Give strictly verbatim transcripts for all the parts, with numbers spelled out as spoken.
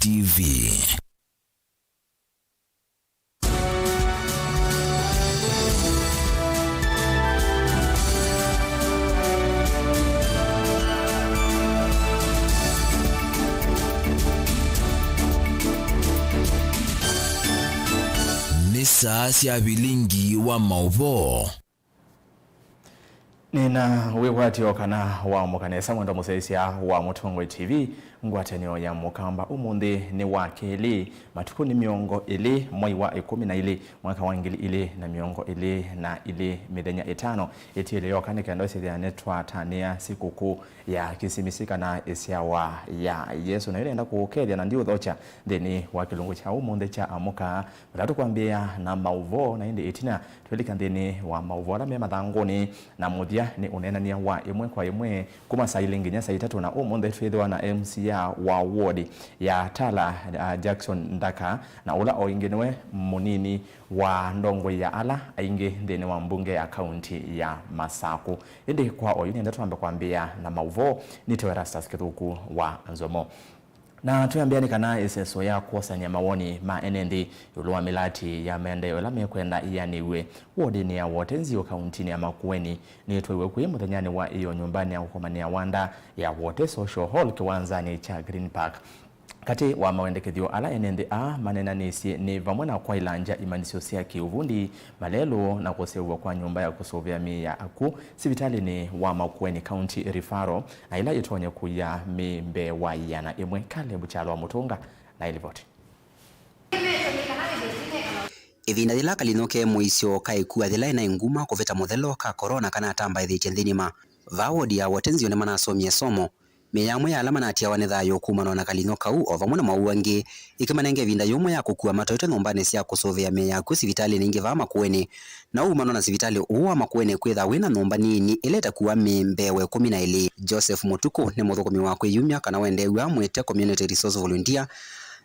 T V. Nĩ saa sya vilingi wa maũvoo. Nĩna wĩkwatyo kana waamũka nesa, mwendwa mũsyaĩĩsya wa Mũtongoi T V. Ngwatanĩo ya Mũkamba ũmũnthĩ nĩ wa kelĩ, matukũ nĩ mĩongo ĩlĩ, mwai wa ĩkũmi na ilĩ, mwaka wa ngili ilĩ na mĩongo ĩlĩ na ilĩ, mĩthenya ĩtano ĩtiele yoka, nĩ kenda ũsĩthĩa nĩtwatanĩa sikũkũ ya Kisimisi kana ĩsyawa ya Yesũ. Na ĩla nenda kũũkethya na ndiũthokya nthĩnĩ wa kĩlungu kya ũmũnthĩ kya Amũka, vala tũkwambĩĩa na maũvoo, na ĩndĩ ĩtina twĩlika nthĩnĩ wa maũvoo ala me mathangũnĩ, na mũthya nĩ ũneenany'a wa ĩmwe kwa ĩmwe kuma saa ilĩ nginya saa itatũ, na ũmũnthĩ twĩthĩwa na M C A wa ward ya Tala, uh, Jackson Nthaka, na ũla o ĩngĩ nĩwe mũnini wa ndongoi ya ala aingĩ nthĩnĩ wa mbunge ya kaunti ya Masaku. Ĩndĩ kwa oyu nĩenda twambe kwambĩĩa na maũvoo. Nĩtawa Erastus Kĩthũku wa Nzomo. Na twĩambĩa nĩ kana ĩseso ya kwosany'a mawoni ma ene nthĩ ĩũlũ wa mĩlati ya maendeeo ĩla mekwenda ĩanĩw'e wodinĩ ya Wote Nzio kauntinĩ ya Makueni nĩtwaiwe kwĩ mũthenyanĩ wa ĩyoo nyũmbanĩ ya kũkomanĩa Wanda ya Wote Social Hall kĩwanzanĩ kya Green Park. Katĩ wa mawendekethyo ala ene nthĩ aa maneenanĩsye nĩ vamwe na kwaĩlangya imanyĩsyo sya kĩũvundi, malelũ, na kũseũvw'a kwa nyũmba ya kũsũvĩa mĩĩ ya akw'ũ sivitalĩnĩ wa Makueni County Referral, na ĩla ĩtonye kũia mĩĩ mbee wa ĩana ĩmwe. Caleb Kyalo wa Mũtũnga na ĩlivoti. Ĩvinda yĩla Kalinyo ke mũisyo ka ĩkua yĩla ĩnaĩ nguma kũvĩta mũthelo ka korona kanatambaĩthĩtye nthĩnĩ ma vaa wodi ya Wote Nzio nĩmanasomie somo. Mĩĩ ya amwe ya ala manatiawa nĩ thayũ kumanwa na Kalinyo kau, o vamwe na mawau angĩ, ĩkĩmanenga ĩvinda yũmwe ya kũkua matwaĩtwe nyũmbanĩ sya kũsũvĩa mĩĩ ya akw'ũ sivitalĩnĩ ingĩ vaa Makueni. Na ũumanwa na sivitalĩ ũũ wa Makueni kwĩthaa wĩ na nyũmba nini ĩla ĩtakuaa mĩĩ mbee wa ĩkũmi na ĩlĩ. Joseph Mũtukũ nĩ mũthũkũmi wa kwĩyumya kana wendeew'a amwĩte community resource volunteer,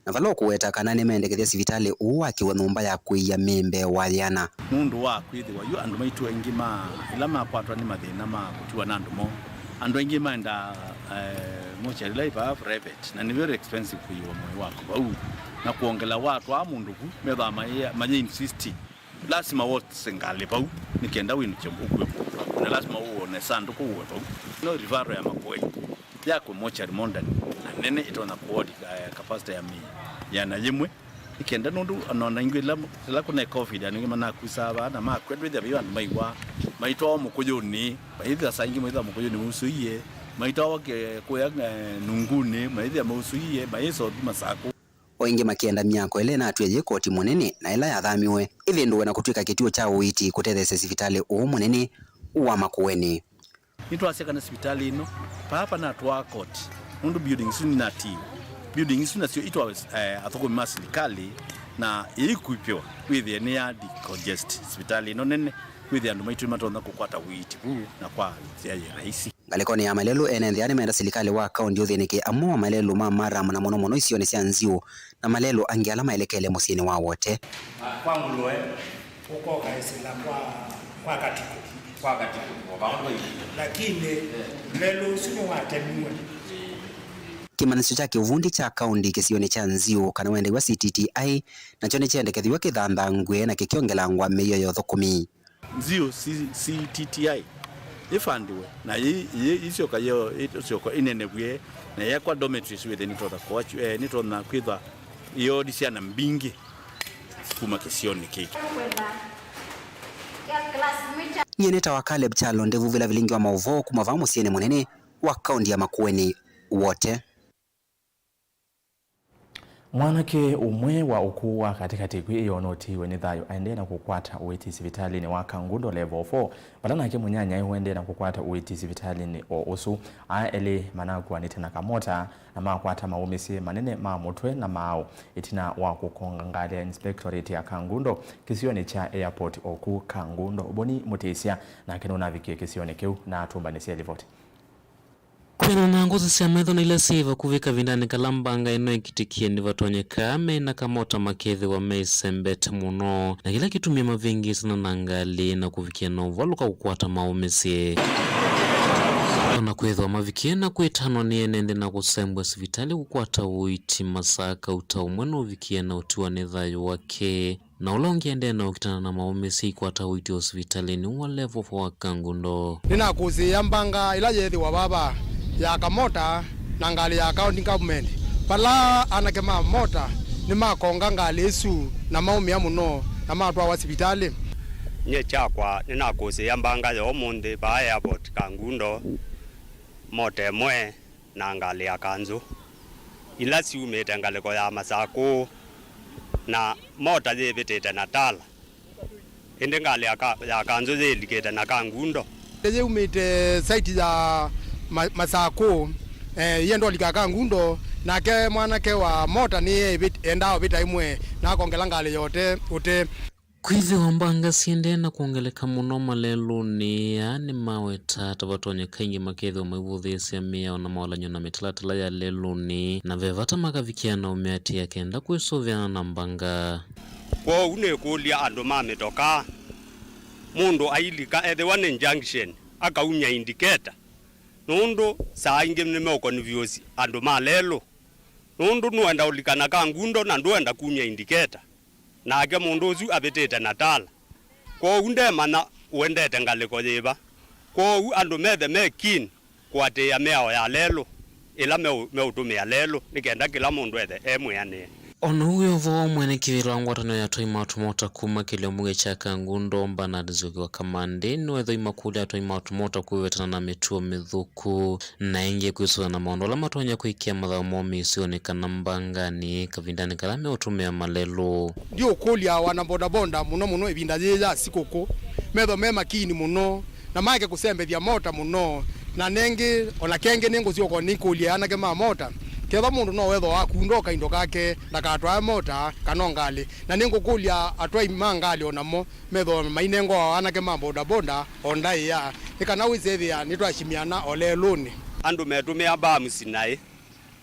na vala ũkũweta kana nĩmendekethya sivitalĩ ũũ wakĩwe nyũmba ya kũia mĩĩ mbee wa yĩana. Nũndũ wa kwĩthĩwa yu andũ maitũ aingĩ ma ĩla makwatwa nĩ mathĩna ma kũtiwa na andũ moo, andũ aingĩ maendaa, eh, mochari ĩla ĩvaa private, na nĩ very expensive kũiwa mwĩĩ waku vau, na kwongela watwaa mũndũ vu methĩwa mayĩ- mayĩ insist lasima wose ngalĩ vau nĩ kenda wĩnũkye ũkue mũndũ, na lasima ũone sandũkũ ũe vau. No referral ya Makueni yakwe mochari modern na nene ĩtonya kũhold, eh, capacity ya mĩĩ ĩana yĩmwe. Nĩ kenda nũndũ ona, ona ingĩ ĩla, ĩla kũnaĩ covid, andũ aingĩ manakusaa vaa na makw'a, ndwĩthĩa vaiũ andũ maiwa maitwawa Mũkũyũnĩ, maithĩa saa ingĩ maithĩa Mũkũyũnĩ mausũie, maitwawa ke- kũya, eh, Nungunĩ, maithĩa mausũie, maĩsothi Masakũ. O ĩngĩ makĩenda myako ĩla ĩnatw'e yĩ koti mũnene na ĩla yathamiwe ĩvĩndũwe na kũtw'ĩka kĩtuo kya ũiiti kũtetheesya sivitalĩ ũũ mũnene wa Makueni. Nĩtwasya kana sivitalĩ ĩno, papa natwaa koti, nũndũ building isu nĩnatiiwe. Building isu nasyo itwawe, eh, athũkũmi ma silikalĩ, na ĩikuipĩwa, wĩthĩe nĩ ya decongest sivitalĩ ĩno nene, wĩthĩe andũ maitũ nĩmatonya kũkwata ũiiti vu na kwa nzĩa yĩ raisi. Ngalĩkonĩ ya malelũ, ene nthĩ aa nĩmenda silikalĩ wa kaũnti ũthĩnĩke amwe wa malelũ ma Maram, na mũno mũno isionĩ sya Nziũ, na malelũ angĩ ala maelekele mũsyĩnĩ wa Wote. Kwa ngũlũe. Ũkoka ĩsĩla kwa, kwa katikũ. Kwa katikũ, o vaũndũ va ivinda. Lakini, eh, lelũ ũsu nĩwatemiwe. Kĩmanyĩsyo kya kĩũvundi kya kaũnti kĩsionĩ kya Nziũ, kana wendeew'a C T T I, nakyo nĩkyendekethĩw'a kĩthanthangw'e na kĩkyongelangwa mĩio ya ũthũkũmi. Nziũ C-, C T T I ĩfandiwe, na yĩ, yĩ, ĩsyoka yo, ĩsyoka ĩnenevw'e, na yekwa dormitories wĩthĩ nĩtonya kũa, eh, nĩtonya kwĩthwa ĩyoondi syana mbingĩ kuma kĩsionĩ kĩkĩ. Nyie nĩtawa Caleb Kyalo, ndĩvuvĩla vilingi wa maũvoo kuma vaa mũsyĩnĩ mũnene wa kaũnti ya Makueni, Wote. Mwanake ũmwe wa ũkũũ wa katĩkatĩ kwĩ ĩyoo nũtiiwe nĩ thayũ aendee na kũkwata ũiiti sivitalĩnĩ wa Kangundo Level four, vala nake mũnyanyae ũendee na kũkwata ũiiti sivitalĩnĩ o ũsu. Aa elĩ manakuanĩte na kamota na makwata maũmĩsye manene ma mũtwe na maaũ ĩtina wa kũkonga ngalĩ ya Inspectorate ya Kangundo kĩsionĩ kya Airport o kũu Kangundo. Boni Mũtĩsya nake nũnavikie kĩsionĩ kĩu na atũmbanĩsye livoti. Kwĩanana na ngũsĩ sya metho na ila syĩ vakuvĩ kavindanĩ kala mbanga ĩno ĩkitĩkie, nĩvatonyeka me na kamota makethĩwa meisembete mũno, na kĩla kĩtumie mavĩngĩĩsana na ngalĩ na kũvikĩa na ũvalũka kũkwata maũmĩsye. O na kwĩthĩwa mavikie na kwĩtanwa nĩ ene nthĩ na kũsembwa sivitalĩ kũkwata ũiiti, Masaa Kauta ũmwe nũvikie na ũtiwa nĩ thayũ wake, na ũla ũngĩ endee na ũkitana na maũmĩsye aikwata ũiiti o sivitalĩnĩ wa level four wa Kangundo. Nĩnakũsĩĩa mbanga ĩla yeethĩwa vava ya kamota na ngalĩ ya county government, vala anake ma mota nĩmakonga ngalĩ ĩsu na maũmĩa mũno na matwawa sivitalĩ. Nyie kyakwa nĩnakũsĩĩa mbanga ya ũmũnthĩ vaa airport Kangundo, mota ĩmwe na ngalĩ ya kanzũ, ila syumĩte ngalĩko ya Masakũ, na mota yĩvĩtĩte na tala, ĩndĩ ngalĩ ya ka-, ya kanzũ yĩlikĩte na Kangundo. Yĩumĩte site ya Ma-, Masakũ, eh, yĩenda ũlika Kangundo, nake mwanake wa mota nĩye endaa ũvĩta ĩmwe na akongela ngalĩ yote ũte. Kwĩthĩwa mbanga syĩendee na kwongeleka mũno malelũnĩ aa, nĩmaweta ta vatonyeka aingĩ makethĩwa maivũthĩĩsya mĩao na mavalany'o na mĩtalatala ya lelũnĩ, na ve vata makavikĩa na ũmĩatĩĩa kenda kwĩsũvĩana na mbanga. Kwoou nĩkũlya andũ ma mĩtokaa, mũndũ ailika ethĩwa nĩ junction, akaumya indicator, nũndũ saa ingĩ nĩmeũkonvyũsi andũ ma lelũ, nũndũ nũenda ũlika na Kangundo na ndũenda kumya indicator. Nake mũndũ ũsu avĩtĩte na tala, kwoou ndemanya ũendete ngalĩko yĩva. Kwoou andũ methe me keen kũatĩĩa mĩao ya lelũ ĩla meũ-, meũtũmĩa lelũ, nĩ kenda kĩla mũndũ ethe e mwĩanĩe. O na ũu wĩ o vo, mwene kĩvĩla wa ngwatanĩo ya atwai ma tũmota kuma kĩlĩo mbunge kya Kangundo, Bernard Nzioki wa Kamande, nĩwetha aimakũlya atwai ma tũmota kwĩvetana na mĩtuo mĩthũku na ĩngĩ kwĩsũvĩa na maũndũ ala matonya kũĩkĩa mathayũ moo mĩisyonĩ kana mbanganĩ kavindanĩ kala meũtũmĩa malelũ. Ndiũkũlya wana bodaboda mũno mũno ĩvinda yĩĩ ya sikũkũ, methwe me makini mũno na maeke kũsembethya mota mũno. Na nengĩ, o na kengĩ nĩngũsyoka nĩkũlye anake ma mota, kethwa mũndũ no wethwa wakunda o kaindo kake, ndakatwae mota kana o ngalĩ. Na nĩngũkũlya atwai ma ngalĩ o namo methwe mainengawa anake ma bodaboda o ndaĩa, nĩ kana wĩsethĩa nĩtwasimĩana o lelũnĩ. Andũ metũmĩa bumps naĩ.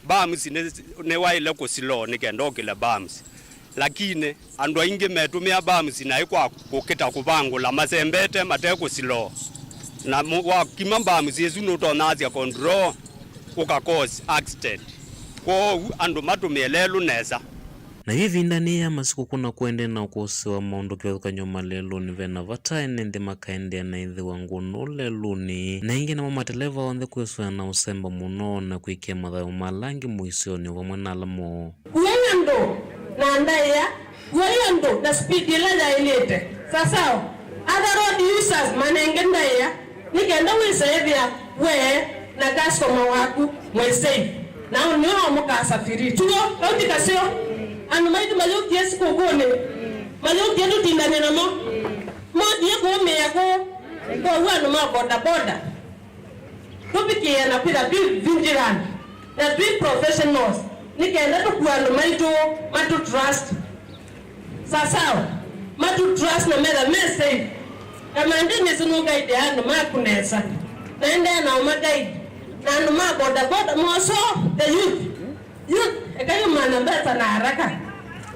Bumps nĩ, nĩwaĩle kũ slow nĩ kenda ũkĩle bumps. Lakini andũ aingĩ metũmĩa bumps naĩ kwa kũkĩta kũvangũla masembete mate kũ slow. Na mũ-, wakima bumps ĩsu nũtonyasya control, ũka cause accident. Kwoou andũ matũmĩe lelũ nesa. Na yu ĩvindanĩ ya masikũkũ na kũendee na ũkũsĩwa maũndũ kĩvathũkany'o malelũnĩ, ve na vata ene nthĩ makaendeea na ĩthĩwa ngũnũ lelũnĩ, na ĩngĩ namo mateleva onthe kwĩsũvĩa na ũsemba mũno na kwĩkĩa mathayũ ma langi mũisyonĩ vamwe na ala moo. Kuai andũ na ndaĩa, kuai andũ na speed ĩla yaĩlĩte. Sasawa, other road users manenge ndaĩa. Nĩ kenda wĩse ĩthĩa we na customer waku mwĩ safe, na nĩo mũkasafiri. Tuo, kau ti kaseo? Andũ maitũ mayũkie sikũkũnĩ, mayũkie tũtindane namo, mokie kũũmĩa kũũ. Kwoou andũ ma bodaboda, tũvikĩe na kwĩtha twĩ vigilant na twĩ professionals, nĩ kenda tũkua andũ maitũ matũ trust. Sasawa, matũ trust na metha me safe. Kamande nĩsĩ nũguide andũ maku nesa. Na endeea na ũma guide. Na andũ ma bodaboda, moso, the youth. Youth, ekai ũmantha mbesa na haraka.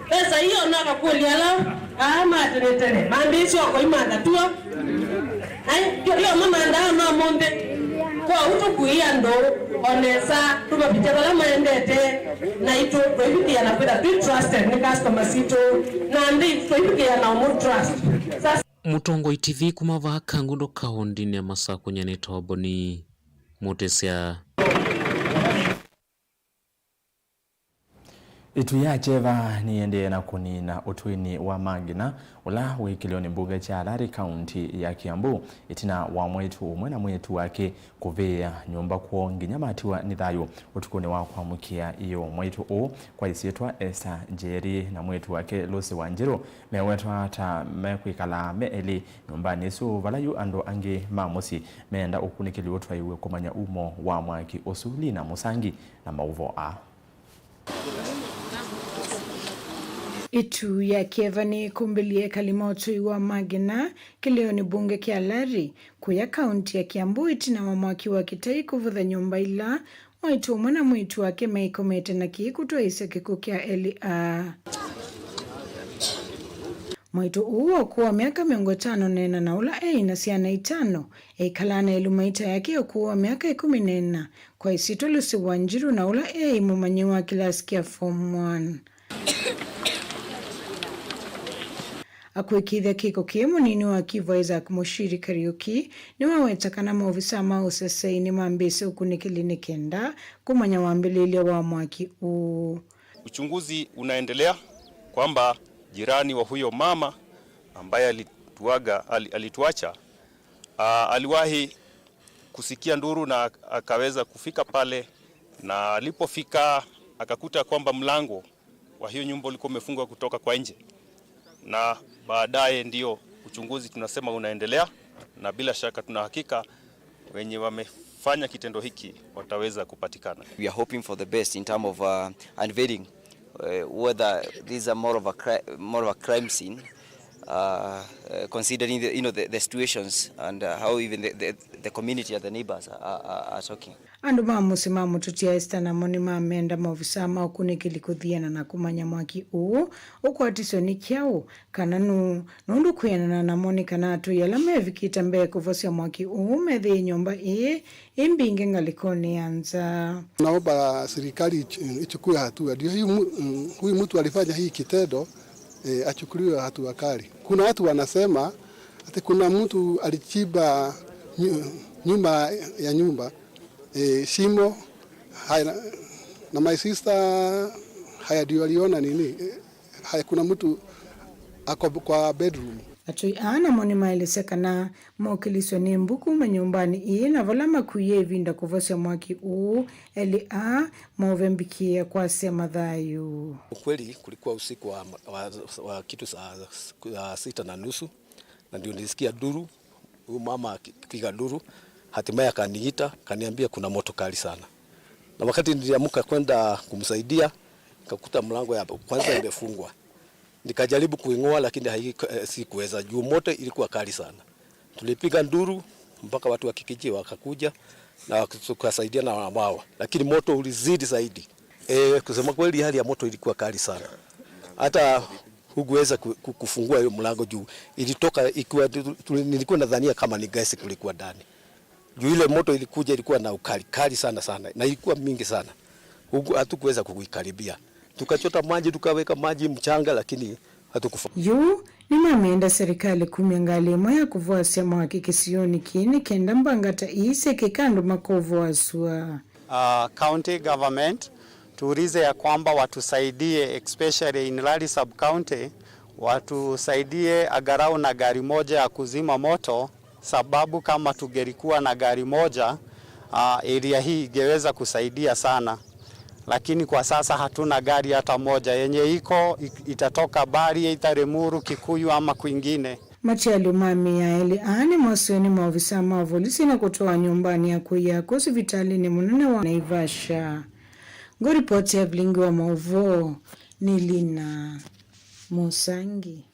Mbesa hiyo no kakũlya ala, aa ma tene tene. Mambĩĩsye o kũimantha tuo. Ai, kĩlio mamanthaa ma mũnthĩ. Kwoou tũkuie andũ o nesa, tũmavĩtye vala maendete, naitũ tũivikĩĩa na kwĩtha twĩ trusted nĩ customers sitũ, na nthĩ tũivikĩĩa na ũmũ trust. Sasa. Mũtongoi T V kuma vaa Kangundo kaũndĩnĩ ya Masakũ, nyanĩtwa Boni Mũtĩsya. Ĩtu ya kyeva nĩyĩendee na kũnina ũtũinĩ wa Magina, ũla wĩ kĩlĩonĩ mbunge kya Alari, kaunti ya Kiambu, ĩtina wa mwaitũ ũmwe na mwĩĩtu wake kũvĩĩa nyũmba kwoo nginya matiwa nĩ thayũ ũtukũnĩ wa kwamũkĩa ĩyoo. Mwaitũ ũũ kwa ĩsyĩtwa Esther Njeri na mwĩĩtu wake Lucy Wanjirũ mewetwa ta mekwĩkala me elĩ nyũmbanĩ ĩsu, vala yu andũ angĩ ma mũsyĩ meenda ũkunĩkĩli ũtwaiwe kũmanya umo wa mwaki ũsu. Lina Mũsangi na maũvoo aa. Ĩtu ya kyeva nĩkũmbĩlye kalima ũtũi wa Magina kĩlĩonĩ mbunge kya Alari, kũya kaunti ya Kiambu, ĩtina wa mwaki wa kĩtai kũvutha nyũmba ila mwaitũ ũmwe na mwĩĩtu wake maikomete na kĩĩ kũtwaĩĩsya kĩkw'ũ kya elĩ aa. Mwaitũ ũũ wa ũkũũ wa myaka mĩongo ĩtano na ĩna na ũla eĩ na syana itano, eikalaa na ĩluma ita yake ya ũkũũ wa myaka ĩkũmi na ĩna, kwa ĩsyĩtwa Lucy Wanjiru, na ũla eĩ mũmanyĩw'a wa kĩlasi kya Form one. Akwĩkĩĩthya kĩko kĩĩ, mũnini wa Kivu Isaac Muchiri Kariuki nĩwaweta kana maovisaa ma ũseseĩ nĩmambĩĩsye ũkunĩkĩli nĩ kenda kũmanya wambĩlĩĩlyo wa mwaki ũũ. Uchunguzi unaendelea kwamba jirani wa huyo mama ambaye alituaga, ali-, alituacha, ah, aliwahi kusikia nduru na akaweza kufika pale, na alipofika akakuta kwamba mlango wa hiyo nyumba ulikuwa umefungwa kutoka kwa nje, na baadaye ndio uchunguzi tunasema unaendelea, na bila shaka tuna hakika wenye wamefanya kitendo hiki wataweza kupatikana. We are hoping for the best in term of, uh, unveiling, uh, whether these are more of a cri-, more of a crime scene, uh, uh, considering the, you know, the, the situations and, uh, how even the, the, the community and the neighbors are, are, are talking. Andũ ma mũsyĩ ma mũtũtia Esther namo nĩmamenda maovisaa ma ũkunĩkĩli kũthiana na kũmanya mwaki ũũ ũkwatiswe nĩ kyaũ, kana nũũ, nũndũ kwĩanana namo nĩ kana atũi ala mevikĩte mbee kũvosya mwaki ũũ methĩĩe nyũmba ĩĩ ĩ mbingĩ ngalĩkonĩ ya nza. Naomba serikali ich-, ichukue hatua. Ndio hii mu-, mm, huyu mtu alifanya hii kitendo, eh, achukuliwe hatua kali. Kuna watu wanasema ati kuna mtu alichimba nyu-, nyuma ya nyumba, eh, shimo. Haya, na, na my sister, haya ndio aliona nini, eh, haya kuna mtu ako kwa bedroom. Atũi aa namo nĩmaelesya kana mokĩliswe nĩ mbu kuma nyũmbanĩ ĩĩ, na vala makuie ĩvinda kũvosya mwaki ũũ, elĩ aa maũvembikĩĩa kwasya mathayũ. Ukweli kulikuwa usiku wa, wa, wa kitu saa, saa sita na nusu, na ndio nilisikia duru, huyu mama akipiga duru, hatimaye akaniita, akaniambia kuna moto kali sana. Na wakati niliamka kwenda kumsaidia, nikakuta mlango ya kwanza imefungwa. Nikajaribu kuing'oa, lakini hai-, eh, sikuweza juu moto ilikuwa kali sana. Tulipiga nduru mpaka watu wa kijiji wakakuja na tukasaidia na wao, lakini moto ulizidi zaidi. Eh, kusema kweli, hali ya moto ilikuwa kali sana, hata hukuweza ku-, ku-, kufungua hiyo mlango juu ilitoka ikiwa tu-, tu-, nilikuwa nadhania kama ni gesi kulikuwa ndani. Juu ile moto ilikuja ilikuwa na ukali kali sana sana, na ilikuwa mingi sana. Huku hatukuweza kuikaribia. Tukachota maji, tukaweka maji, mchanga, lakini hatukufa. Yu nĩmamenda serikali kumya ngalĩ ĩmwe ya kũvwasya mwaki kĩsionĩ kĩĩ nĩ kenda mbanga ta ii syĩkĩka andũ makovwasw'a. Uh, county government, tuulize ya kwamba watusaidie, especially in Rari sub county, watusaidie angalau na gari moja ya kuzima moto, sababu kama tungelikuwa na gari moja, ah, area hii ingeweza kusaidia sana, lakini kwa sasa hatuna gari hata moja. Yenye iko, i-, itatoka Bari, either Limuru, Kikuyu ama kwingine. Matialyo ma mĩao elĩ aa nĩmosewe nĩ maovisaa ma volisi na kũtwawa nyũmbanĩ ya kũia akũũ sivitalĩnĩ mũnene wa Naivasha. Ngũripoti ya vilingi wa maũvoo nĩ Lina Mũsangi.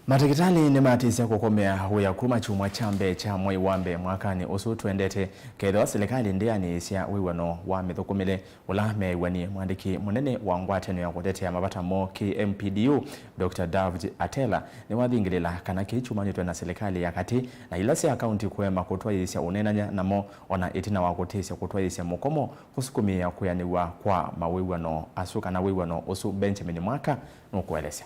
Matakĩtalĩ nĩmatĩsya kũkomea wĩa kuma kyumwa kya mbee kya mwei wa mbee mwakanĩ ũsu twendete, kethĩwa silikalĩ ndĩanĩĩsya wĩw'ano wa mĩthũkũmĩle ũla meew'anie. Mwandĩki mũnene wa ngwatanĩo ya kũtetea mavata moo K M P D U, Doctor Davji Atela, nĩwathingĩlĩla kana kĩĩ kyumanĩtwe na silikalĩ ya katĩ na ila sya kaunti kũema kũtwaĩĩsya ũneenany'a namo, o na ĩtina wa kũtĩsya kũtwaĩĩsya mũkomo kũsukumĩĩa kwĩanĩw'a kwa mawĩw'ano asu kana wĩw'ano ũsu. Benjamin Mwaka nũkũelesya.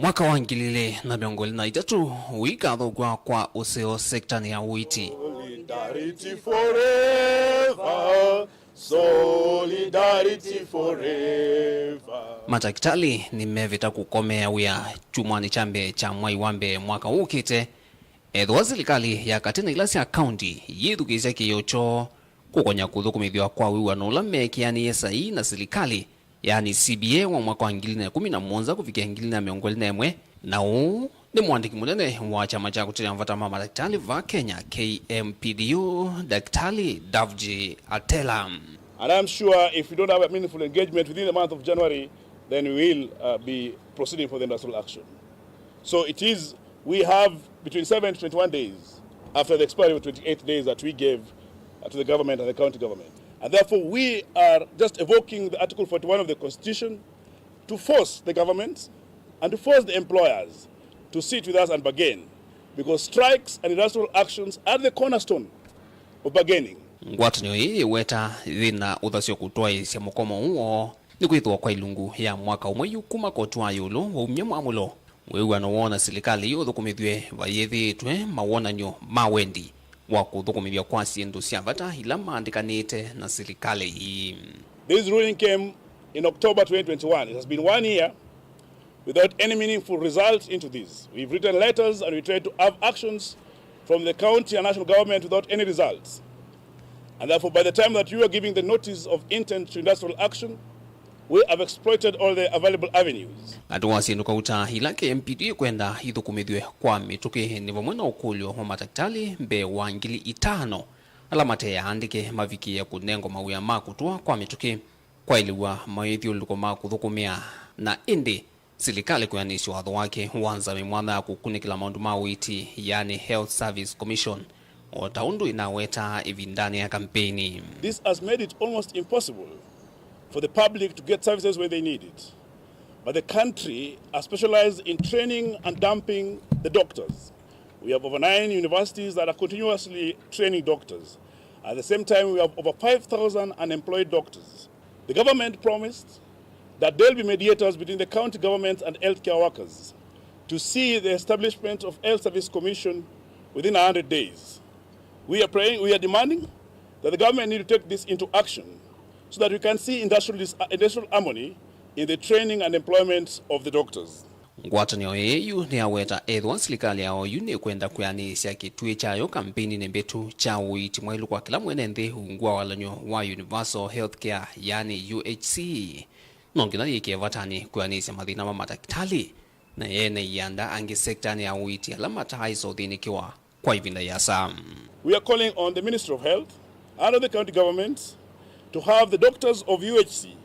Mwaka wa ngili ilĩ na mĩongo ĩlĩ na itatũ ũikathũkw'a kwa ũseo sektanĩ ya ũiiti. Solidarity forever, solidarity forever. Matakĩtalĩ nĩmevĩta kũkomea wĩa kyumwanĩ kya mbee kya mwai wa mbee mwaka ũkĩte, ethĩwa silikalĩ ya katĩ na ila sya kaunti yĩthukĩĩsya kĩĩo kyoo kũkonya kũthũkũmĩthw'a kwa wĩw'ano ũla meekĩanĩie saii na silikalĩ, yaani C B A, wa mwaka wa ngili na ĩkũmi na mũonza kũvikĩa ngili na mĩongo ĩlĩ na ĩmwe, na ũũ nĩ mwandĩki mũnene wa kyama kya kũtetea mavata ma matakĩtalĩ va Kenya, K M P D U, Daktari Davji Atela. And I'm sure if we don't have a meaningful engagement within the month of January, then we will, uh, be proceeding for the industrial action. So it is, we have between seven to twenty-one days after the expiry of twenty-eight days that we gave, uh, to the government and the county government. And therefore, we are just evoking the Article forty-one of the Constitution to force the government and to force the employers to sit with us and bargain, because strikes and industrial actions are the cornerstone of bargaining. Ngwatanĩo ĩĩ ĩweta yĩna ũthasyo kũtwaĩĩsya mũkomo ũũ woo nĩ kwĩthĩwa kwa ilungu ya mwaka ũmwe yu kuma koti wa ĩũlũ waumya mwamũlo. Wĩw'ano woo na silikalĩ yu ũthũkũmĩthw'e vayĩthĩĩtwe mawonany'o ma wendi wa kũthũkũmĩthw'a kwa syĩndũ sya vata ila maandĩkanĩte na silikalĩ ii. This ruling came in October twenty twenty-one. It has been one year without any meaningful result into this. We've written letters and we tried to have actions from the county and national government without any results. And therefore, by the time that you are giving the notice of intent to industrial action, we have exploited all the available avenues. Katĩ wa syĩndũ kauta ila K M P D ĩkwenda ithũkũmĩthw'e kwa mĩtũkĩ nĩ vamwe na ũkũlyo wa matakĩtalĩ mbee wa ngili itano ala mate aandĩke mavikĩe kũnengwa mawĩa ma kũtũa kwa mĩtũkĩ, kwaĩlĩw'a mawĩthyũlũlũko ma kũthũkũmĩa, na ĩndĩ silikalĩ kwĩanĩsya watho wake wa nzama ĩmwanya ya kũkunĩkĩla maũndũ ma ũiiti, yani Health Service Commission, o ta ũndũ ĩnawetaa ĩvindanĩ ya kampeini. This has made it almost impossible for the public to get services when they need it. But the country has specialized in training and dumping the doctors. We have over nine universities that are continuously training doctors. At the same time, we have over five thousand unemployed doctors. The government promised that there'll be mediators between the county government and healthcare workers to see the establishment of Health Service Commission within a hundred days. We are praying, we are demanding that the government need to take this into action so that we can see industrial, dis- uh, industrial harmony in the training and employment of the doctors. Ngwatanĩo ĩĩ yu nĩyaweta ethĩwa silikalĩ ya oyu nĩkwenda kwĩanĩĩsya kĩtuĩ kyayo kampeininĩ mbĩtu kya ũiiti mwaĩlu kwa kĩla mwene nthĩ ungu wa walany'o wa Universal Healthcare, yani U H C, no nginya yĩkĩe vatanĩ kwĩanĩĩsya mathĩna ma matakĩtalĩ na ene ianda angĩ sektanĩ ya ũiiti ala mataaĩsa ũthĩnĩkĩwa kwa ĩvinda yĩasa. We are calling on the Ministry of Health and of the county government to have the doctors of U H C,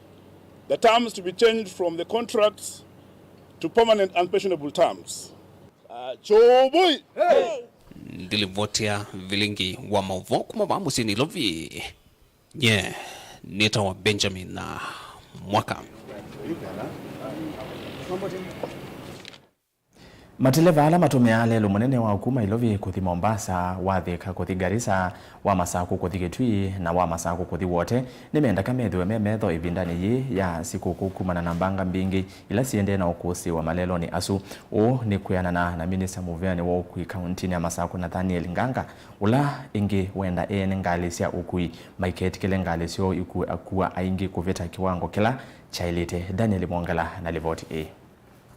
the terms to be changed from the contracts to permanent and pensionable terms. Uh, Choboi! Hey! Ndilivotia vilingi wa maũvoo kuma vaa mũsyĩ Nairobi. Nye nĩtawa Benjamin na Mwaka. Mateleva ala matũmĩaa lelũ mũnene wa kuma Ilovi kũthi Mombasa, wa Thika kũthi Garissa, wa Masaku kũthi Kitui, na wa Masaku kũthi Wote, nĩmendeka methĩwe me metho ĩvindanĩ yĩĩ ya sikũkũ kumana na mbanga mbingĩ ila siendee na ũkũsĩ wa malelonĩ asu. Ũũ nĩ kwĩanana na minista mũvĩanĩ wa ũkui kauntinĩ ya Masaku, Nathaniel Nganga, ũla ĩngĩ wenda ene ngalĩ sya ũkui maiketĩkĩle ngalĩ syoo ikue akua aingĩ kũvĩta kĩwango kĩla kyaĩlĩte. Daniel Mwongela na livoti ĩĩ.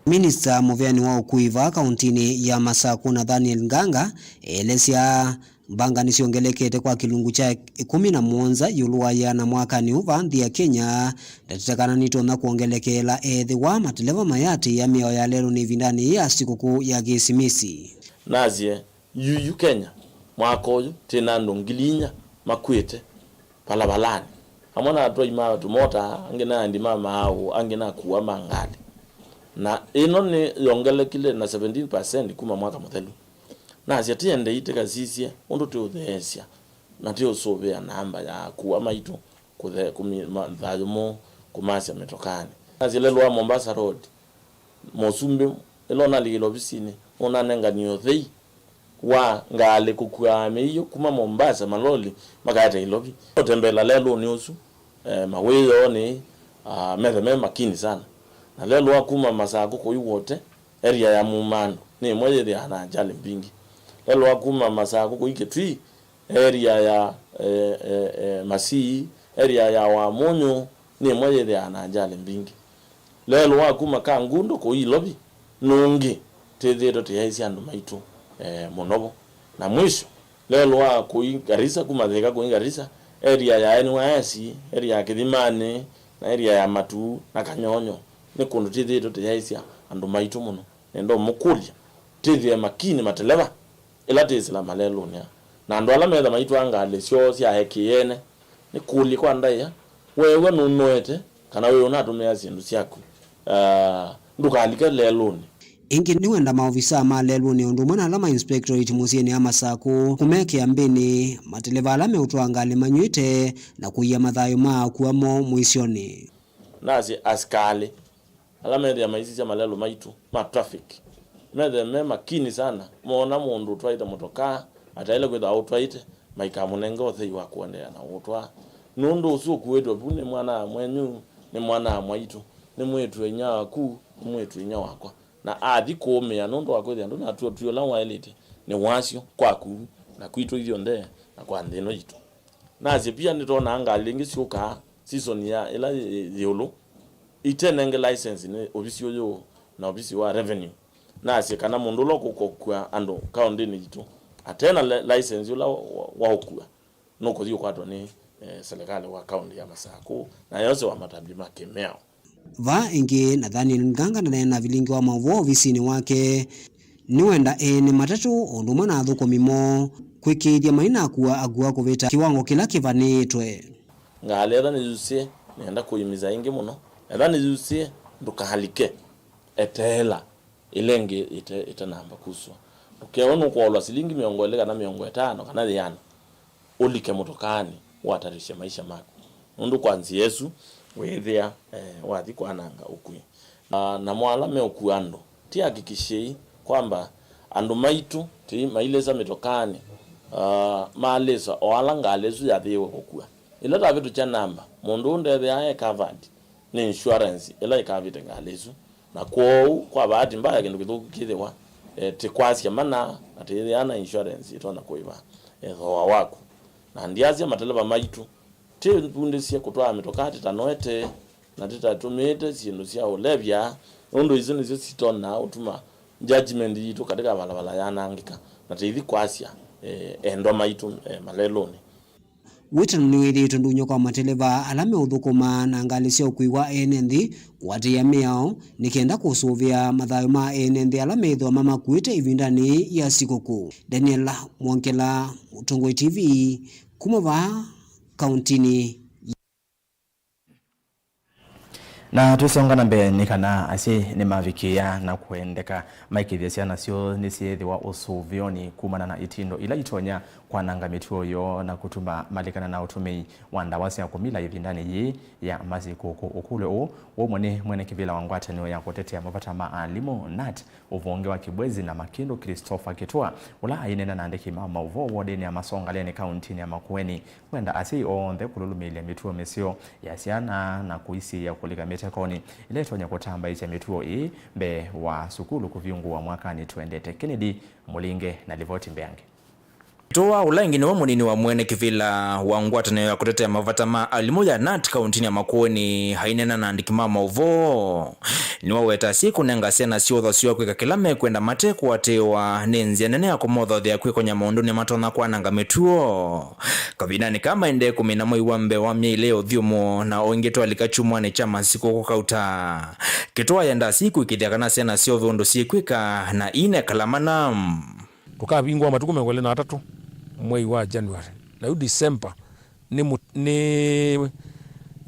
Minista mũvĩanĩ wa ũkui vaa kauntinĩ ya Masaku, Nathaniel Nganga, elesya mbanga nĩsyongelekete kwa kĩlungu kya ĩkũmi na mũonza ĩũlũ wa yĩana mwakanĩ ũũ vaa nthĩ ya Kenya. Ndateta kana nĩtonya kwongelekeela ethĩwa mateleva mayatĩĩa mĩao ya lelũnĩ ĩvindanĩ yĩĩ ya sikũkũ ya Kĩsimisi. Nasye, yuyu Kenya, mwaka ũyũ twĩ na andũ ngili inya makw'ĩte valavalani. Amwe na atwai ma tũmota, angĩ na andi ma maaũ, angĩ na akua ma ngalĩ. Na ĩno nĩ yongelekile na seventeen percent kuma mwaka mũthelu. Nasya, tiendei tĩkasisye ũndũ tĩũtheesya na tĩũsũvĩa namba ya akua maitũ kũthe-, kũmi-, ma-, thayũ mũũ kũmasya mĩtokanĩ. Nasya, lelũ wa Mombasa Road, mũsumbĩ, ĩla ũnalikĩle ovisinĩ, ũnanenganie ũthei wa ngalĩ kũkuaa mĩio kuma Mombasa, maloli makaete Ilovi. Ũtembela lelũnĩ ũsu, eh, mawĩoonĩ, ah, methe me makini sana. Na lelũ wa kuma Masaku kũi Wote, area ya Mumando, nĩ ĩmwe yĩthĩaa na ajali mbingĩ. Lelũ wa kuma Masaku kũi Kitui, area ya, eh, eh, eh, Masii, area ya Wamunyu, nĩ ĩmwe yĩthĩaa na ajali mbingĩ. Lelũ wa kuma Kangundo kũi Ilovi nũngĩ twĩthĩĩtwe tũyaĩsya andũ maitũ, eh, mũno vo. Na mwisho, lelũ wa kũi Garissa, kuma Thika kũi Garissa, area ya N Y S, area ya Kĩthimanĩ, na area ya Matuu na Kanyonyo, nĩ kũndũ twĩthĩĩtwe tũyaĩsya andũ maitũ mũno. Nenda ũmũkũlya twĩthĩe makini mateleva ĩla twĩsĩla malelũnĩ aa. Na andũ ala metha maitwaa ngalĩ syoo sya eki ene, nĩkũlye kwa ndaĩa, weew'a nũnoete kana wĩ ũnatũmĩa syĩndũ syaku, ah, ndũkalike lelũnĩ. Ĩngĩ nĩwenda maovisaa ma lelũnĩ ũndũ ũmwe na ala ma inspectorate mũsyĩnĩ ya Masaku kũmekĩa mbĩnĩ mateleva ala meũtwaa ngalĩ manyw'ĩte na kũia mathayũ ma akua moo mũisyonĩ. Nasye asikalĩ Ala methĩa maisisya malelũ maitũ ma traffic, methĩe me makini sana, moona mũndũ ũtwaĩte mũtokaa ataĩle kwĩthĩwa aũtwaĩte, maikamũnenge ũthei wa kũendeea na ũtwaa. Nũndũ ũsu ũkuĩtwe vu nĩ mwana-a-mwenyu, nĩ mwana-a-mwaitũ, nĩ mwĩĩtu-a-inyia waku, nĩ mwĩĩtu-a-inyia wakwa. Na athi kũũmĩa nũndũ wa kwĩthĩa ndũnatw'a ũtwi ũla waĩlĩte, nĩ wasyo kwaku na kwitũ ithyonthe na kwa nthĩ ĩno yitũ. Nasye pia nĩtwonaa ngalĩ ingĩ syũkaa season ya ĩla yĩ, yĩ ĩũlũ, itenenge license nĩ ovisi ũyũ na ovisi wa revenue. Nasye kana mũndũ ũla ũkũkua andũ kaũndĩnĩ yitũ ate na li-, license ũla wa, wa, wa ũkua, nũkũthi ũkwatwa nĩ, eh, serikali wa kaũndĩ ya Masakũ na yose wa matambya ma kĩmĩao. Vaa ĩngĩ, Nathaniel Nganga ndaneena vilingi wa maũvoo ovisinĩ wake. Nĩwenda ene matatũ o ũndũ ũmwe na athũkũmi moo kwĩkĩĩthya mai na akua akua kũvĩta kĩwango kĩla kĩvanĩĩtwe. Ngalĩ etha nĩyusĩe, nĩenda kũimiza ĩngĩ mũno, etha nĩyusĩe, ndũkalike, eteela ĩla ĩngĩ ĩte-, ĩtanamba kuswa. Ndũkewe nũkũolwa silingi mĩongo ĩlĩ kana mĩongo ĩtano kana yĩana, ũlike mũtokaanĩ ũatarisye maisha maku. Nũndũ kwa nzĩa ĩsu wĩĩthĩa, eh, wathi kwananga ũkw'ĩ. Na, namo ala meũkua andũ, tĩhakikishei kwamba andũ maitũ tĩ mailĩsa mĩtokaanĩ, ah, malĩsa o ala ngalĩ ĩsu yathĩĩwe kũkua. Ĩla tavĩtũkya namba, mũndũ ũũ ndethĩawa e covered nĩ insurance ĩla ĩkavĩte ngalĩ ĩsu. Na kwoou, kwa bahati mbaya, kĩndũ kĩthũku kĩthĩwa, eh, tĩkwasya mana na tĩyĩthĩaa na insurance ĩtonya kũĩva, eh, thooa waku. Na ndyasya mateleva maitũ, tĩvundĩsye kũtwaa mĩtokaa tĩtanoete na tĩtatũmĩĩte syĩndũ sya ũlevya, nũndũ isu nĩsyo sitonaa ũtuma judgment yitũ katika valala yanangĩka, na tĩithi kwasya, eh, endwa maitũ, eh, malelũnĩ. Wĩtano nĩwĩthĩĩtwe ndũny'o kwa mateleva ala meũthũkũma na ngalĩ sya ũkui wa ene nthĩ kũatĩĩa mĩao nĩ kenda kũsũvĩa mathayũ ma ene nthĩ ala methĩwa mamakuĩte ĩvindanĩ ya sikũkũ. Daniel Mwongela, Mũtongoi T V, kuma vaa kauntinĩ. Na twĩsonga na mbee, nĩ kana asyai nĩmavikĩĩa na kũendeka maikĩthya syana syoo nĩsyĩthĩwa ũsũvĩonĩ kumana na itindo ila itonya kwananga mĩtuo yoo na kũtuma malikana na ũtũmĩi wa ndawa sya kũmila ĩvindanĩ yĩĩ ya masikũkũ. Ũkũlyo ũũ waumw'a nĩ mwene kĩvĩla wa ngwatanĩo ya kũtetea mavata ma alimũ, nat, ũvonge wa Kibwezi na Makĩndũ, Christopher Kĩtũa, ũla aineena na andĩki ma maũvoo wodinĩ ya Masongaleni kauntinĩ ya Makueni. Wenda asyai onthe kũlũlũmĩĩlya mĩtuo mĩseo ya syana na kũisiĩĩa kũlika mĩtekonĩ ĩla ĩtonya kũtambaĩsya mĩtuo ĩĩ mbee wa sukulu kũvingũwa mwakanĩ tũendete. Kennedy Mũlinge na livoti mbeange. Kĩtũa, ũla ĩngĩ nĩwe mũnini wa mwene kĩvĩla wa ngwatanĩo ya kũtetea mavata ma alimũ ya nat kauntinĩ ya Makueni, aineena na andĩki ma maũvoo. Nĩwaweta asyai kũnenga syana syoo ũthasyo wa kwĩka kĩla mekwenda mate kũatĩĩwa nĩ nzĩa nene ya kũmothothea kwĩkony'a maũndũnĩ matonya kwananga mĩtuo. Kavindanĩ kaa maendee kũmina mwei wa mbee wa myei ĩlĩ ya ũthyũmũo na o ĩngĩ twalika kyumwanĩ kya masikũkũ kauta, Kĩtũa ayendaa asyai kũĩkĩĩthya kana syana syoo ve ũndũ syĩkwĩka na inekala mana. Tũkavingũa matukũ mĩongo ĩlĩ na atatũ mwei wa January. Na yu December nĩ mũ-, nĩ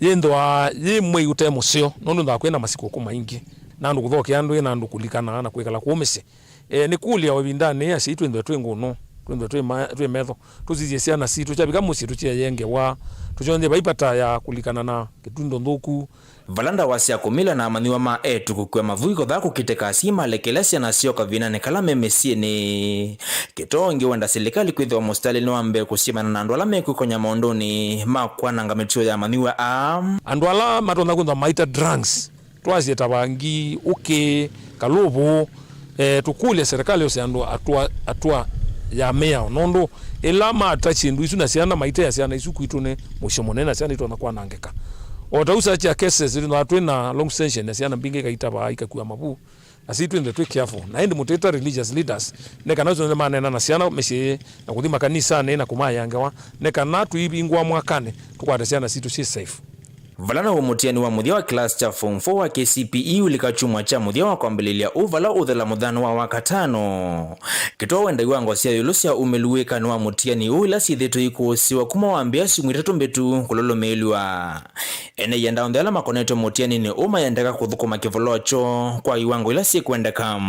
yĩnthĩwa yĩ mwei ũte mũseo, nũndũ nthaa kwĩna masikũkũ maingĩ, na andũ kũthokea ndwĩ, na andũ kũlikana na kwĩkala kũũ mĩsyĩ. E, nĩ kũlya o ĩvindanĩ yĩĩ asyai twĩnthwe twĩ ngũnũ, twĩnthwe twĩ ma-, twĩ metho, tũsisye syana sitũ, kyavika mũsyĩ tũsyaĩe ngewa, tũsyonthye vai vata ya kũlikana na kĩtundo nthũku. Vala ndawa sya kũmila na amanyĩw'a ma eĩtu kũkw'a mavui kũthaa kũkitĩka, asyai malekelea syana syoo kavindanĩ kala me mĩsyĩnĩ. Kĩtũa ũngĩ wenda silikalĩ kwĩthĩwa mũsitalĩnĩ wa mbee kũsyĩmana na andũ ala mekwĩkony'a maũndũnĩ ma kwananga mĩtuo ya amanyĩw'a aa. Andũ ala matonya kwĩthwa maita drugs, twasye ta vangi, ũkĩ, kalũvũ, eh, tũkũlya serikali yose andũ atũa, atũa ya mĩao, nũndũ ĩla mata syĩndũ isu na syana maitea syana isu kwitũ nĩ mũisyo mũnene, na syana itonya kwanangĩka. O ta ũu such a cases, twĩthĩawa twĩ na long suspension ya syana mbingĩ ikaitavaa, ikakua mavu, na si twĩnthe twĩ careful. Na ĩndĩ mũtĩta religious leaders, nĩ kana ũsu nĩ manena na syana mĩsyĩ na kũthi makanisanĩ na kũmaĩa ngewa, nĩ kana tũivingũa mwakanĩ, tũkwate syana sitũ syĩ safe. Vala naw'o mũtiani wa mũthya wa kĩlasi kya form four wa K C P E ũlika kyumwa kya mũthya wa kwambĩlĩlya ũũ vala ũthela mũthano wa Wakatano. Kĩtũa wenda iwango sya ĩũlũ sya ũmĩlu wĩkanĩ wa mũtiani ũũ ila syĩthĩtwe ikũsĩwa kuma wambĩĩa syumwa itatũ mbĩtu kũlũlũmĩĩlw'a. Ene ianda onthe ala makonetwe mũtianinĩ ũũ mayendeka kũthũkũma kĩvoloo kyoo kwa iwango ila syĩkwendeka.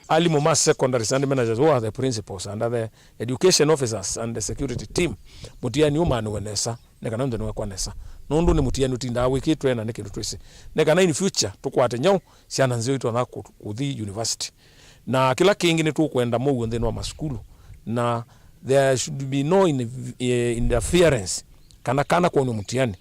Alimũ ma secondary standing managers, who are the principals and the education officers and the security team, mũtiani ũmanĩwe nesa, nĩ kana ũndũ nĩwekwa nesa. Nũndũ nĩ mũtiani ũtindaa wĩkĩtwe na nĩ kĩndũ twĩsĩ. Nĩ kana in future tũkwate nyaũ, syana nzeo itonya kũ-, kũthi university. Na kĩla kĩngĩ nĩtũkwenda mũuo nthĩnĩ wa masukulu, na there should be no in-, eh, interference kana kana kwonwa mũtiani.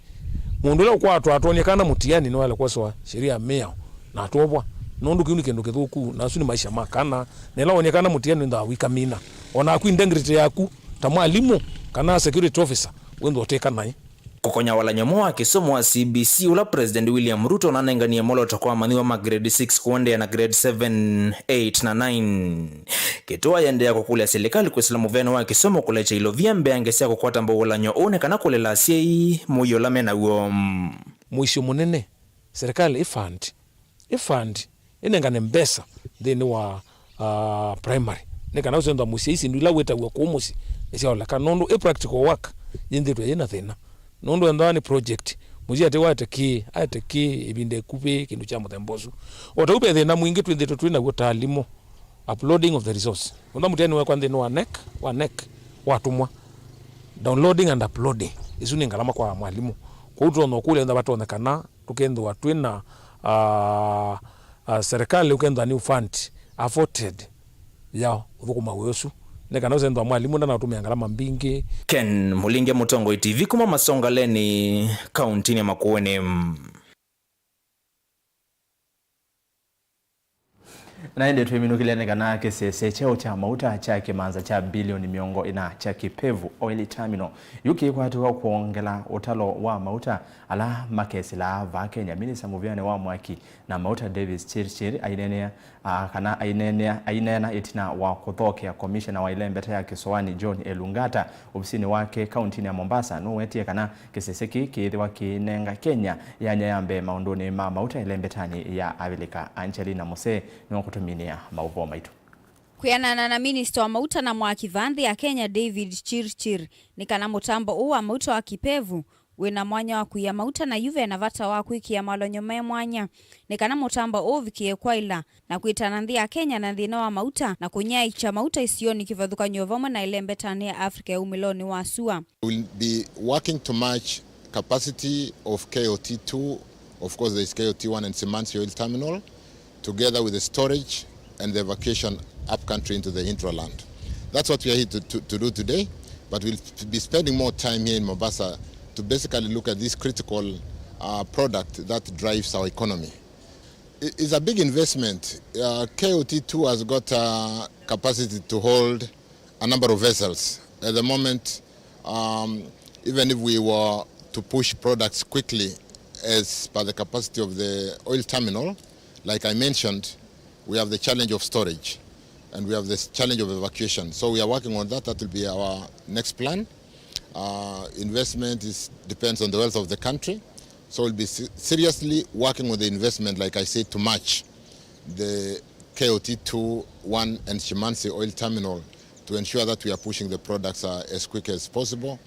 Mũndũ ũla ũkwatwa atwony'a kana mũtiani nĩwaĩle kwoswa sheria ya mĩao na atwovwa, nũndũ kĩu nĩ kĩndũ kĩthũku, na asu nĩ maisha ma kana. Na ĩla wony'a kana mũtiani, wĩthĩawa wĩkamina. O naku integrity yaku ta mwalimũ kana security officer, wĩthĩwa ũtĩka naĩ. Kũkonya walany'o mwa wa kĩsomo wa C B C ũla President William Ruto nanenganie mwolooto kwa amanyĩw'a ma grade six kũendeea na grade seven, eight, na nine. Kĩtũa aendeea kũkũlya silikalĩ kwĩsĩla mũvene wa kĩsomo kũlekya ilovia mbeange sya kũkwata mbau walany'o ũũ nĩ kana kũlela asyai mũio ũla me naw'o. Mũisyo mũnene, serikali ĩ fund, ĩ fund, ĩnengane mbesa nthĩnĩ wa, ah, primary, nĩ kana ũsenzwa mũsyai syĩndũ ila wĩtaw'a kũu mũsyĩ nĩsyaoleka, nũndũ ĩ practical work yĩnthĩtwe yĩ na thĩna. Nũndũ endawa nĩ project, mũsyai atĩ waete kĩĩ, aete kĩĩ ĩvinda ĩkuvĩ, kĩndũ kya mũthemba ũsu. O ta ũu ve thĩna mwingĩ twĩthĩtwe twĩ naw'o ta alimũ, uploading of the resource. Ũla mũtiani wekwa nthĩnĩ wa knec, wa knec, watũmwa. Downloading and uploading. Isu nĩ ngalama kwa mwalimũ. Kwoou tũtonya ũkũlya ĩndĩ vatonyekana tũkethĩwa twĩ na, ah, ah, serikali ũkethĩwa nĩ fund afforded ya ũthũkũma wĩa ũsu. Nĩ kana ũsenzwa mwalimũ ndanatũmĩa ngalama mbingĩ. Ken Mũlinge, Mũtongoi T V kuma Masongaleni, kauntinĩ ya Makueni. Na ĩndĩ twĩminũkĩlya nĩ kana kĩsese kyeũ kya mauta kya kĩmanza kya bilioni mĩongo ĩna kya Kipevu Oil Terminal yu kĩkwatĩwa kwongela ũtalo wa mauta ala makesĩlaa vaa Kenya. Minista mũvĩanĩ wa mwaki na mauta Davis Chirchir aineenea, a, kana aineenea, aineena ĩtina wa kũthokea komishena wa ĩlembeta ya kĩsoani John Elungata ovisinĩ wake kauntinĩ ya Mombasa, nũwetie kana kĩsese kĩĩ kĩĩthĩwa kĩinenga Kenya yanya ya mbee maũndũnĩ ma mauta ĩlembetanĩ ya Avilika. Angelina Muse nĩwakũtũminĩa maũvoo maitũ. Kwĩanana na minista wa mauta na mwaki vaa nthĩ ya Kenya, David Chirchir, nĩ kana mũtambo ũũ wa mauta wa Kipevu wĩ na mwanya wa kũia mauta, na yu ve na vata wa kwĩkĩa malony'o me mwanya nĩ kana mũtambo ũũ ũvikĩe kwaĩla na kwĩtana nthĩ ya Kenya na thĩna wa mauta na kũnyaĩĩkya mauta isionĩ kĩvathũkany'o vamwe na ĩlembetanĩ ya Africa ya umĩlonĩ wa sua. We'll be working to match capacity of K O T two, of course there is K O T one and Simansi Oil Terminal, together with the storage and the evacuation up country into the hinterland. That's what we are here to, to, to do today, but we'll be spending more time here in Mombasa to basically look at this critical, uh, product that drives our economy. I-, it's a big investment. Uh, K O T two has got a capacity to hold a number of vessels. At the moment, um, even if we were to push products quickly as per the capacity of the oil terminal, like I mentioned, we have the challenge of storage and we have the challenge of evacuation. So we are working on that. That will be our next plan. Uh, investment is, depends on the wealth of the country. So we'll be se-, seriously working on the investment, like I said, to match the K O T two one and Shimansi oil terminal to ensure that we are pushing the products, uh, as quick as possible.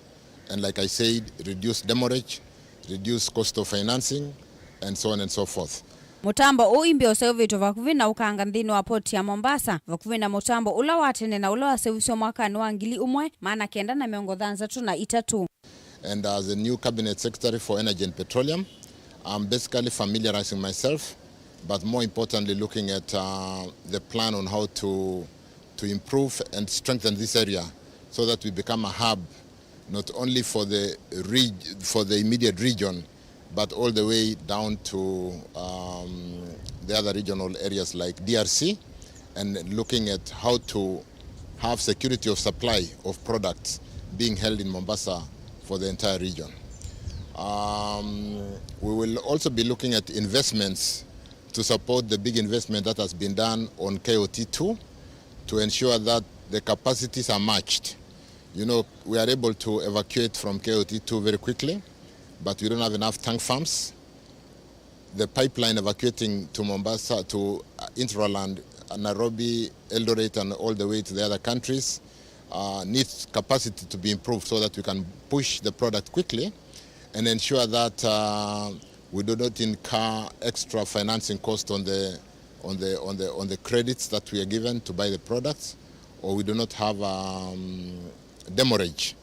And like I said, reduce demurrage, reduce cost of financing, and so on and so forth. Mũtambo ũũ imbĩ ũseũvĩtwe vakuvĩ na ũkanga nthĩnĩ wa port ya Mombasa, vakuvĩ na mũtambo ũla wa tene na ũla waseũvisye mwakanĩ wa ngili ũmwe maana kenda na mĩongo thanthatũ na itatũ. And as a new cabinet secretary for energy and petroleum, I'm basically familiarizing myself, but more importantly looking at, uh, the plan on how to, to improve and strengthen this area so that we become a hub not only for the reg-, for the immediate region, but all the way down to, um, the other regional areas like D R C, and looking at how to have security of supply of products being held in Mombasa for the entire region. Um, we will also be looking at investments to support the big investment that has been done on K O T two to ensure that the capacities are matched. You know, we are able to evacuate from K O T two very quickly, but we don't have enough tank farms. The pipeline evacuating to Mombasa, to, uh, Intraland, uh, Nairobi, Eldoret, and all the way to the other countries, uh, needs capacity to be improved so that we can push the product quickly and ensure that, uh, we do not incur extra financing cost on the, on the, on the, on the credits that we are given to buy the products, or we do not have, um, demurrage,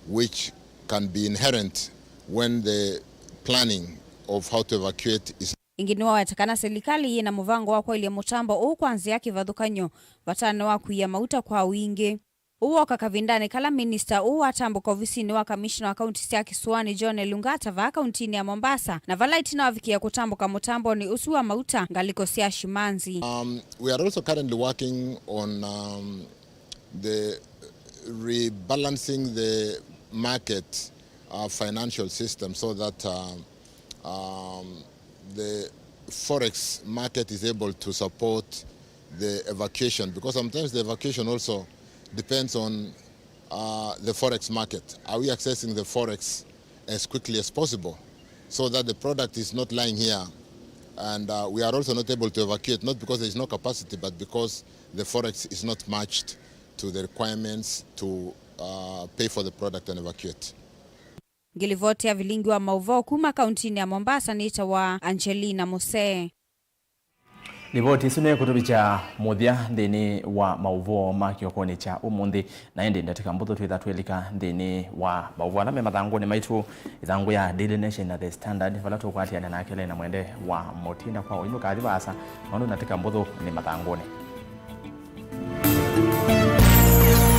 which can be inherent when the planning of how to evacuate is. Ĩngĩ nĩwaweta kana silikalĩ yĩ na mũvango wa kwaĩlya mũtambo ũũ kwa nzĩa ya kĩvathũkany'o vatanĩ wa kũia mauta kwa wingĩ. Ũũ woka kavindanĩ kala minista ũũ watambũka ovisinĩ wa kamishina wa kaunti sya Kĩsũanĩ John Elungata vaa kauntinĩ ya Mombasa, na vala ĩtina wavikĩe kũtambũka mũtambonĩ ũsu wa mauta ngalĩko sya Shimanzi. Um, we are also currently working on, um, the rebalancing the market, uh, financial system so that, uh, um, the forex market is able to support the evacuation, because sometimes the evacuation also depends on, uh, the forex market. Are we accessing the forex as quickly as possible so that the product is not lying here and, uh, we are also not able to evacuate, not because there is no capacity, but because the forex is not matched to the requirements to, uh, pay for the product and evacuate. Ngilivoti ya vilingi wa maũvoo kuma kauntinĩ ya Mombasa nĩtawa Angelina Musee. Livoti ĩsu nĩkũtũvikya mũthya nthĩnĩ wa maũvoo ma kĩokonĩ kya ũmũnthĩ, na ĩndĩ ndatĩka mbũthũ twĩtha twĩlika nthĩnĩ wa maũvoo ala me mathangũnĩ maitũ, ĩthangũ ya Daily Nation na The Standard, vala tũkwatĩana na Kelena Mwende wa Mũtinda kwa ũimũ kathi vaasa, nũndũ ndatĩka mbũthũ nĩ mathangũnĩ.